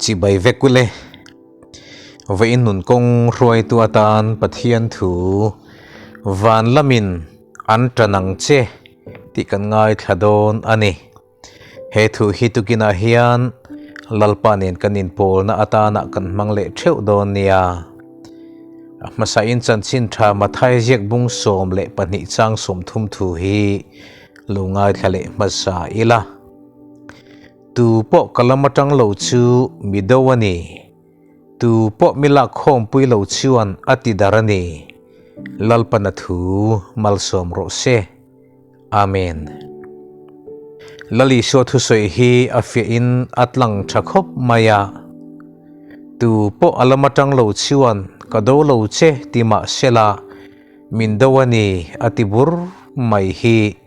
Chibai vek ule. Vawiin nun kawng hruaitu atan Pathian thu van lamin an tan ang che tih kan ngaithla dawn a ni. He thu hi tukinah hian Lalpa nen kan inpawlna atana kan hmang leh theuh dawn nia. A hmasain chanchin tha Mathai ziak bung 12 chang 30 thu hi lo ngaithla leh hmasa ila. Tu pawh ka lam atang lo chu mi do a ni. Tu pawh mi lak khawmpui lo chuan a ti dar a ni. Lalpana thu malsawm rawh se. Amen. Lal Isua thusawi hi a fiahin a tlang tha khawp mai a. Tu pawh a lam atang lo chuan ka do lo che ti mah sela min do a ni a ti bur mai hi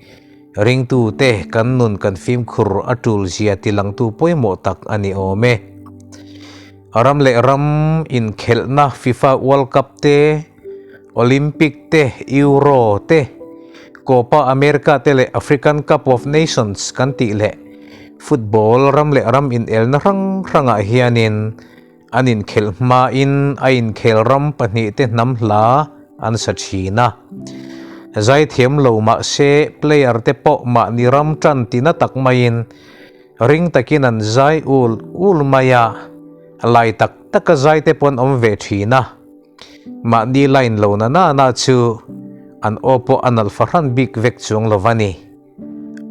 ringtute kan nun kan fimkhur a tul zia ti langtu pawimawh tak a ni awm e. Ram leh ram inkhelhna FIFA World Cup te, Olympic te, Euro te, Copa America te leh African Cup of Nations kan tih leh football ram leh ram inelna hrang hrangah hianin an inkhelh hmain a inkhel ram pahnih te hnam hla an sa thin a. Zaithiam lo mahse player te pawh mahni ram tan tina tak maiin ring takin an zai ul ul mai a, lai tak taka zai te pawh an awm ve thin a. Mahni line lo na na na chu an aw pawh a nalh fahran bik vek chuang lo a ni.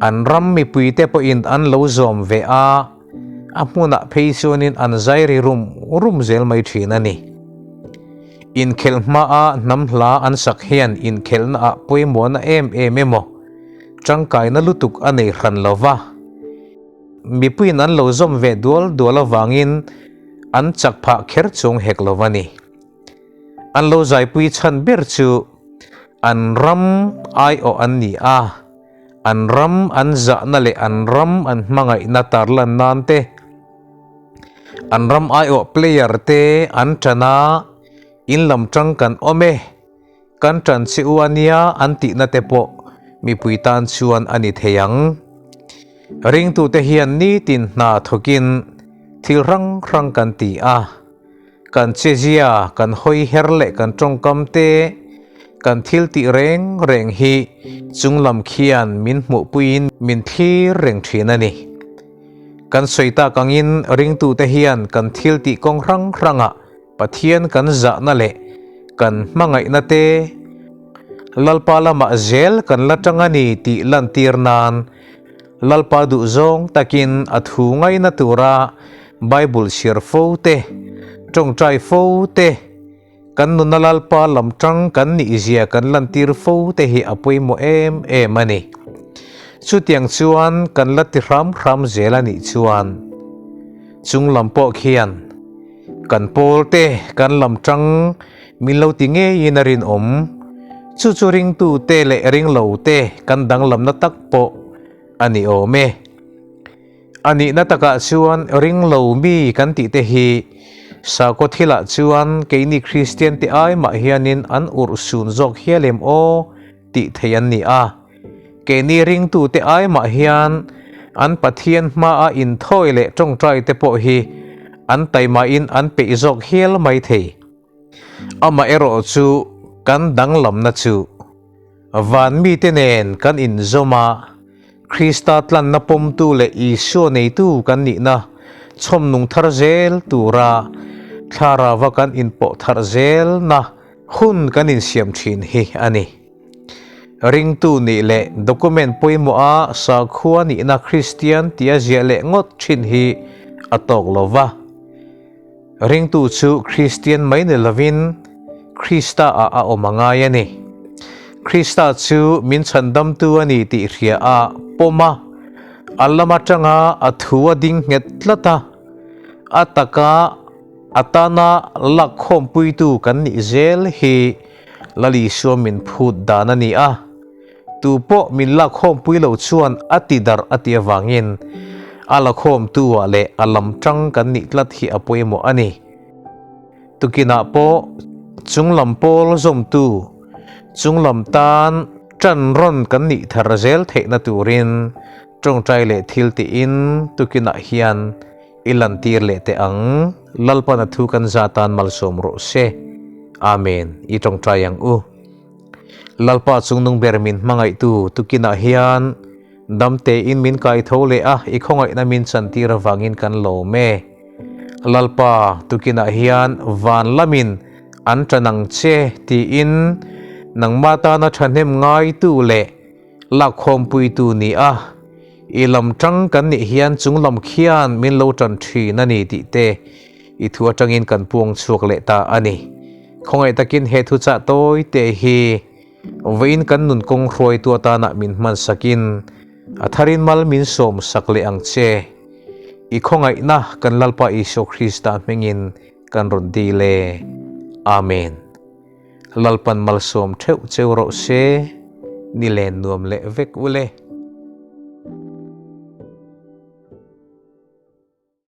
An ram mipuite pawhin an lo zawm ve a, a hmunah phei chuanin an zai ri rum rum zel mai thin a ni. Inkhelh hmaa hnam hla an sak hian inkhelhnaah pawimawhna em em emaw tangkaina lutuk a nei hran lo va. Mipuiin an lo zawm ve dual dual avangin an chak phah kher chung hek lo a ni. An lo zaipui chhan ber chu an ram aiawh an ni a, an ram an zahna leh an ram an hmangaihna tarlan nan te, an ram aiawh player te an tan a, in lam tang kan awm e, kan tan che u a nia an tihna te pawh mipui tan chuan a ni thei ang. Ringtute hian nitin hna thawkin thil hrang hrang kan ti a. Kan chezia, kan hawi her leh kan tawngkam te, kan thil tih reng reng hi chunglam khian min hmuhpuiin min thlir reng thin a ni. Kan sawi tak angin ringtute hian kan thil tih kawng hrang hrangah Pathian kan zahna leh kan hmangaihna te Lalpa lamah zel kan la tang a ni tih lantir nan Lalpa duhzawng takin a thu ngaina tura Bible chhiar fo te, tawngtai fo te, kan nuna Lalpa lam tang kan nihzia kan lantir fo te hi a pawimawh em em a ni. Chutiang chuan kan la ti hram hram zel a nih chuan chung lam pawh khian kan pawl te kan lam tang min lo ti ngeiin a rinawm. Chu chu ringtu te leh ringlo te kan danglamna tak pawh a ni awm e. A nihna takah chuan ringlo mi kan tih te hi sakhaw thilah chuan keini Kristian te ai mah hianin an urh sun zawk hial em aw tih thei an ni a. Keini ringtu te ai mah hian an Pathian hmaa inthawi leh tawngtai te pawh hi an taimahin an peih zawk hial mai thei. Amaherawh chu kan danglamna chu van mite nen kan inzawm a, Krista tlanna pawmtu leh Isua neitu kan nihna chhawmnung thar zel tura thlarava kan inpawh thar zelna hun kan insiam thin hi a ni. Ringtu nih leh document pawimawha sakhua nihna Kristian tia ziah leh ngawt thin hi a tawk lo va. Ringtu chu Kristian mai ni lovin Krista ah a awm a ngai a ni. Krista chu min chhandamtu a ni tih hria a pawm a, a lam atanga a thu a ding nghet tlat a, a taka a tana lakkhawmpuitu kan nih zel hi Lal Isua min phut dan a ni a. Tu pawh min lakkhawmpui lo chuan a ti darh a ti avangin a lakhawmtu ah leh a lam tang kan nih tlat hi a pawimawh a ni. Tukinah pawh chunglam pawl zawmtu, chunglam tan tan rawn kan nih thar zel theihna turin tawngtai leh thil tiin tukinah hian. i lantir leh teh ang. Lalpan a thu kan za tan malsawm rawh se. Amen. I tawngtai ang u. Lalpa chungnung ber min hmangaihtu tukinah hian dam tein min kai tho leh a, i khawngaihna min chantir avangin kan lawm e. Lalpa tukinah hian van lamin an tan ang che tiin nangmah tana thahnem ngaitu leh Lakkhawmpuitu ni a, i lam tang kan nih hian chung lam khian min lo tan thin a ni tih te i thu atangin kan puang chhuak leh ta a ni. Khawngaih takin he thuchah tawi te hi vawiin kan nun kawng hruaitu atana min hman sakin a tharin mal min sawm sak leh ang che. I khawngaihna kan Lalpa Isua Krista hmingin kan rawn dil e. Amen. Lalpan malsawm theuh cheu rawh se, ni len nuam leh vek ule.